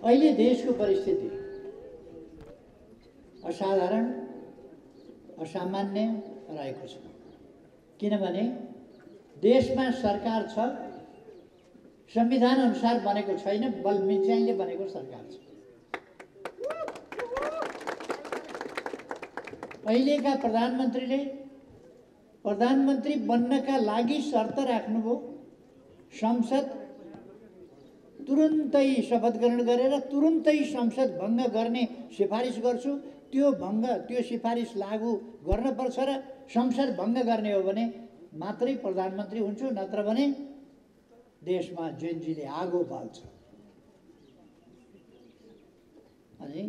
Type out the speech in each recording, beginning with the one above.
अहिले देशको परिस्थिति असाधारण असामान्य रहेको छ, किनभने देशमा सरकार छ, संविधान अनुसार बनेको छैन, बलमिच्याङले बनेको सरकार छ। अहिलेका प्रधानमन्त्रीले प्रधानमन्त्री बन्नका लागि शर्त राख्नुभयो, संसद तुरुन्तै शपथ ग्रहण गरेर तुरुन्तै संसद भङ्ग गर्ने सिफारिस गर्छु। त्यो सिफारिस लागू गर्नुपर्छ र संसद भङ्ग गर्ने हो भने मात्रै प्रधानमन्त्री हुन्छु, नत्र भने देशमा जेनजीले आगो बाल्छ। अनि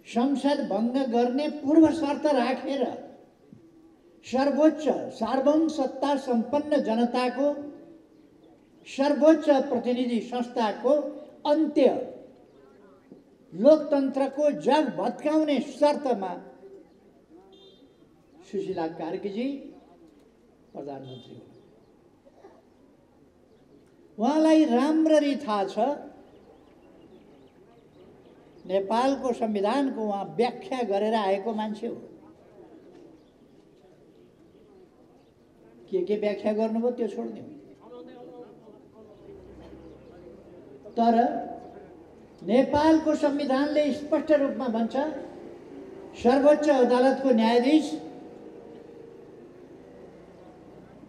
संसद भङ्ग गर्ने पूर्व शर्त राखेर सर्वोच्च सार्वभौम सत्ता सम्पन्न जनताको सर्वोच्च प्रतिनिधि संस्थाको अन्त्य लोकतन्त्रको जग भत्काउने शर्तमा सुशीला कार्कीजी प्रधानमन्त्री हुन्। उहाँलाई राम्ररी थाहा छ नेपालको संविधानको उहाँ व्याख्या गरेर आएको मान्छे हो। के व्याख्या गर्नुभयो त्यो छोड्दिउँ, तर नेपालको संविधानले स्पष्ट रूपमा भन्छ सर्वोच्च अदालतको न्यायाधीश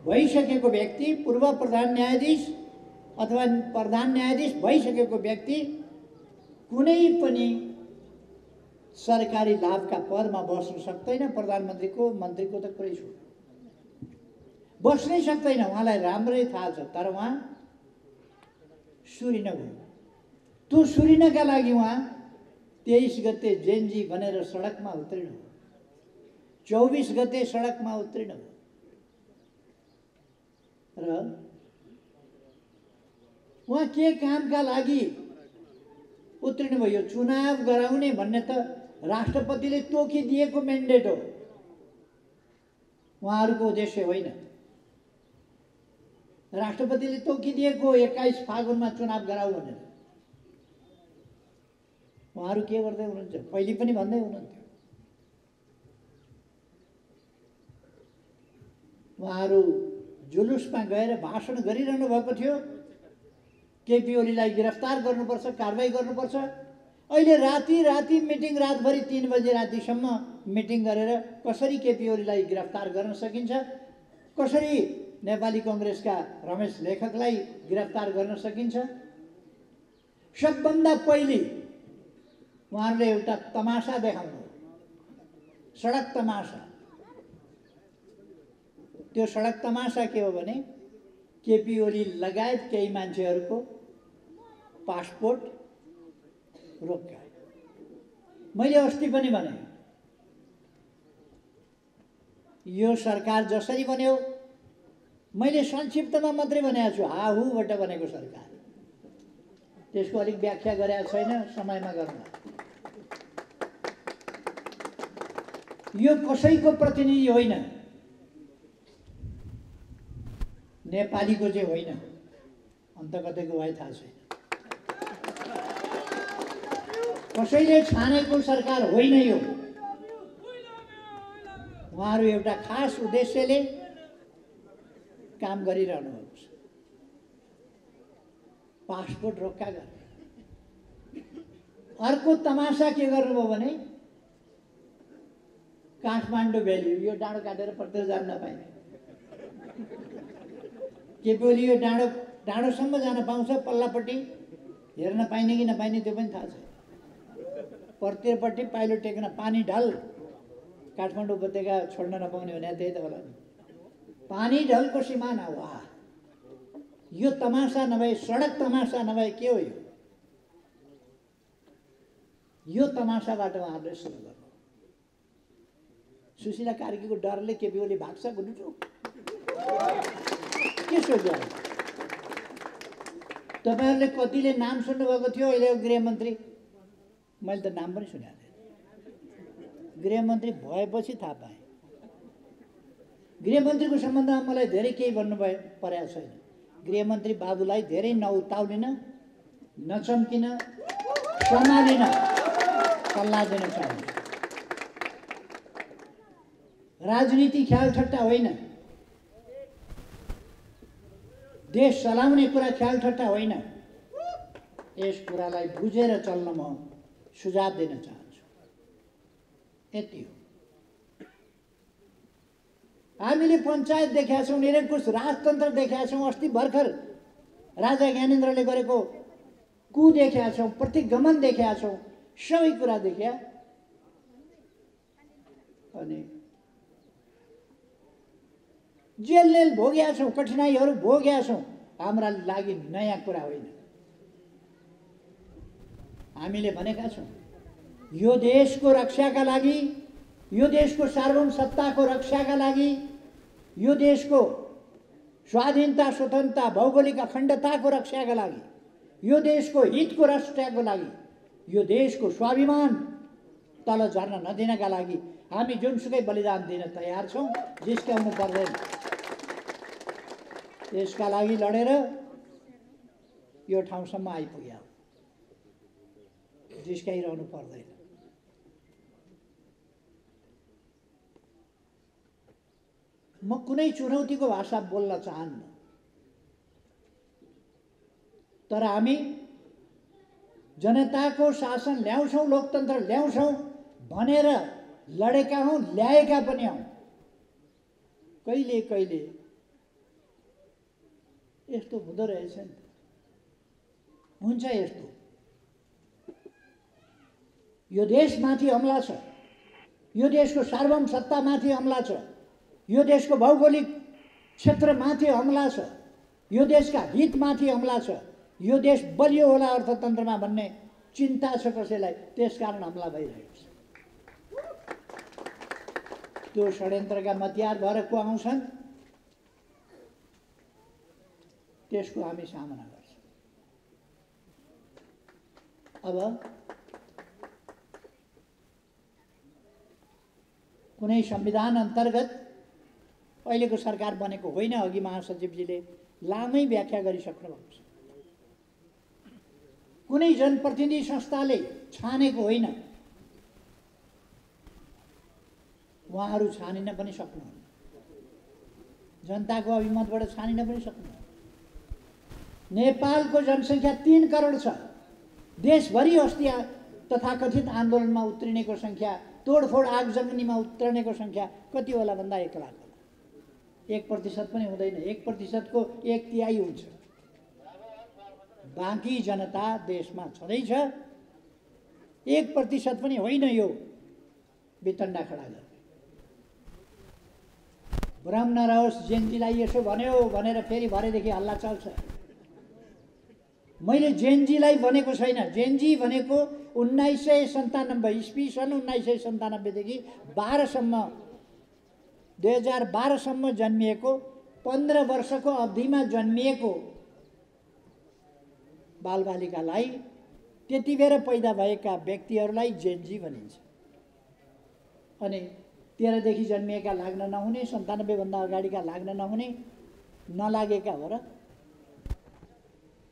भइसकेको व्यक्ति, पूर्व प्रधान न्यायाधीश अथवा प्रधान न्यायाधीश भइसकेको व्यक्ति कुनै पनि सरकारी लाभका पदमा बस्न सक्दैन। प्रधानमन्त्रीको मन्त्रीको त कुरै छु बस्नै सक्दैन। उहाँलाई राम्रै थाहा छ, तर उहाँ सुरिन गयो। त्यो सुरिनका लागि उहाँ 23 गते जेनजी भनेर सडकमा उत्रिनु हो, 24 गते सडकमा उत्रिनु हो र उहाँ के कामका लागि उत्रिनु भयो? चुनाव गराउने भन्ने त राष्ट्रपतिले तोकिदिएको म्यान्डेट हो, उहाँहरूको उद्देश्य होइन। राष्ट्रपतिले तोकिदिएको 21 फागुनमा चुनाव गराऊ भनेर उहाँहरू के गर्दै हुनुहुन्छ? पहिले पनि भन्दै हुनुहुन्थ्यो। उहाँहरू जुलुसमा गएर भाषण गरिरहनु भएको थियो, केपी ओलीलाई गिरफ्तार गर्नुपर्छ, कारवाही गर्नुपर्छ। अहिले राति मिटिङ, रातभरि 3 बजे रातिसम्म मिटिङ गरेर कसरी केपी ओलीलाई गिरफ्तार गर्न सकिन्छ, कसरी नेपाली कांग्रेसका रमेश लेखकलाई गिरफ्तार गर्न सकिन्छ। सबभन्दा पहिले उहाँहरूले एउटा तमासा देखाउनु, सडक तमासा। त्यो सडक तमासा के हो भने केपी ओली लगायत केही मान्छेहरूको पासपोर्ट रोक्का। मैले अस्ति पनि भने यो सरकार जसरी बन्यो, मैले संक्षिप्तमा मात्रै भनेको छु, हाहुबाट बनेको सरकार। त्यसको अलिक व्याख्या गरेको छैन, समयमा गर्नु। यो कसैको प्रतिनिधि होइन, नेपालीको चाहिँ होइन। अन्त कतैको भए थाहा छैन। कसैले छानेको सरकार होइन यो। उहाँहरू एउटा खास उद्देश्यले काम गरिरहनु भएको छ। पासपोर्ट रोक्का गर्ने। अर्को तमासा के गर्नुभयो भने काठमाडौँ भ्याली, यो डाँडो काटेर प्रत्येक जान नपाइने। केपी ओली यो डाँडोसम्म जान पाउँछ, पल्लापट्टि हेर्न पाइने कि नपाइने त्यो पनि थाहा छ। प्रत्येकपट्टि पाइलो टेक्न, पानी ढल, काठमाडौँ उपत्यका छोड्न नपाउने भने त्यही त होला। पानी ढलको सिमाना। वाह, यो तमासा नभए, सडक तमासा नभए के हो यो तमासाबाट उहाँहरूले सुरु गर्नु। सुशीला कार्कीको डरले केपी ओली भाग्छ गुडुटु के सोच्यो? तपाईँहरूले कतिले नाम सुन्नुभएको थियो अहिले गृहमन्त्री? मैले त नाम पनि सुनेको थिएँ। गृहमन्त्री भएपछि थाहा पाएँ। गृहमन्त्रीको सम्बन्धमा मलाई धेरै केही भन्नु परेको छैन। गृहमन्त्री बाबुलाई धेरै नउताउलिन, नचम्किन, सम्हालिन सल्लाह दिन चाहन्छु। राजनीति ख्याल ठट्टा होइन, देश चलाउने कुरा ख्याल ठट्टा होइन। यस कुरालाई बुझेर चल्न म सुझाव दिन चाहन्छु। यति हो। हामीले पञ्चायत देखेका छौँ, निरङ्कुश राजतन्त्र देखेका छौँ, अस्ति भर्खर राजा ज्ञानेन्द्रले गरेको कु देखेका छौँ, प्रतिगमन देखेका छौँ, सबै कुरा देखिया। अनि जेल भोगेका छौँ, कठिनाइहरू भोगेका छौँ, हाम्रा लागि नयाँ कुरा होइन। हामीले भनेका छौँ यो देशको रक्षाका लागि, यो देशको सार्वभौम सत्ताको रक्षाका लागि, यो देशको स्वाधीनता, स्वतन्त्रता, भौगोलिक अखण्डताको रक्षाका लागि, यो देशको हितको रक्षाको लागि, यो देशको स्वाभिमान तल झर्न नदिनका लागि हामी जुनसुकै बलिदान दिन तयार छौँ। जिस्काउनु पर्दैन। यसका लागि लडेर यो ठाउँसम्म आइपुग्यो। जिस्काइरहनु पर्दैन। म कुनै चुनौतीको भाषा बोल्न चाहन्न, तर हामी जनताको शासन ल्याउँछौँ, लोकतन्त्र ल्याउँछौँ भनेर लडेका हौँ, ल्याएका पनि हौँ। कहिले कहिले यस्तो हुँदो रहेछ नि, हुन्छ यस्तो। यो देशमाथि हमला छ, यो देशको सार्वभौम सत्तामाथि हमला छ, यो देशको भौगोलिक क्षेत्रमाथि हमला छ, यो देशका हितमाथि हमला छ, यो देश बलियो होला अर्थतन्त्रमा भन्ने चिन्ता छ कसैलाई, त्यसकारण हमला भइरहेको छ। त्यो षड्यन्त्रका मतियार भएर को आउँछन्, त्यसको हामी सामना गर्छौँ। अब कुनै संविधान अन्तर्गत अहिलेको सरकार बनेको होइन। अघि महासचिवजीले लामै व्याख्या गरिसक्नु भएको छ। कुनै जनप्रतिनिधि संस्थाले छानेको होइन, उहाँहरू छानिन पनि सक्नुहुन्न, जनताको अभिमतबाट छानिन पनि सक्नुहुन्न। नेपालको जनसङ्ख्या 3 करोड छ। देशभरि अस्ति तथाकथित आन्दोलनमा उत्रिनेको सङ्ख्या, तोडफोड आगजनीमा उत्रनेको सङ्ख्या कति होला भन्दा 1 लाख होला। 1% पनि हुँदैन, 1% को 1/3 हुन्छ। बाँकी जनता देशमा छँदैछ। 1% पनि होइन यो वितण्डा खडा गर्ने। भ्रम नरहोस्, जेनजीलाई यसो भन्यो भनेर फेरि भरेदेखि हल्ला चल्छ। मैले जेनजीलाई भनेको छैन। जेनजी भनेको 1997 इस्वी सन् 1997 देखि 2012 सम्म जन्मिएको, 15 वर्षको अवधिमा जन्मिएको बालबालिकालाई, त्यति बेर पैदा भएका व्यक्तिहरूलाई जेनजी भनिन्छ। अनि 13 देखि जन्मिएका लाग्न नहुने, 97 भन्दा अगाडिका लाग्न नहुने, नलागेका हो र।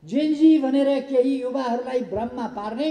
जेनजी भनेर केही युवाहरूलाई भ्रममा पार्ने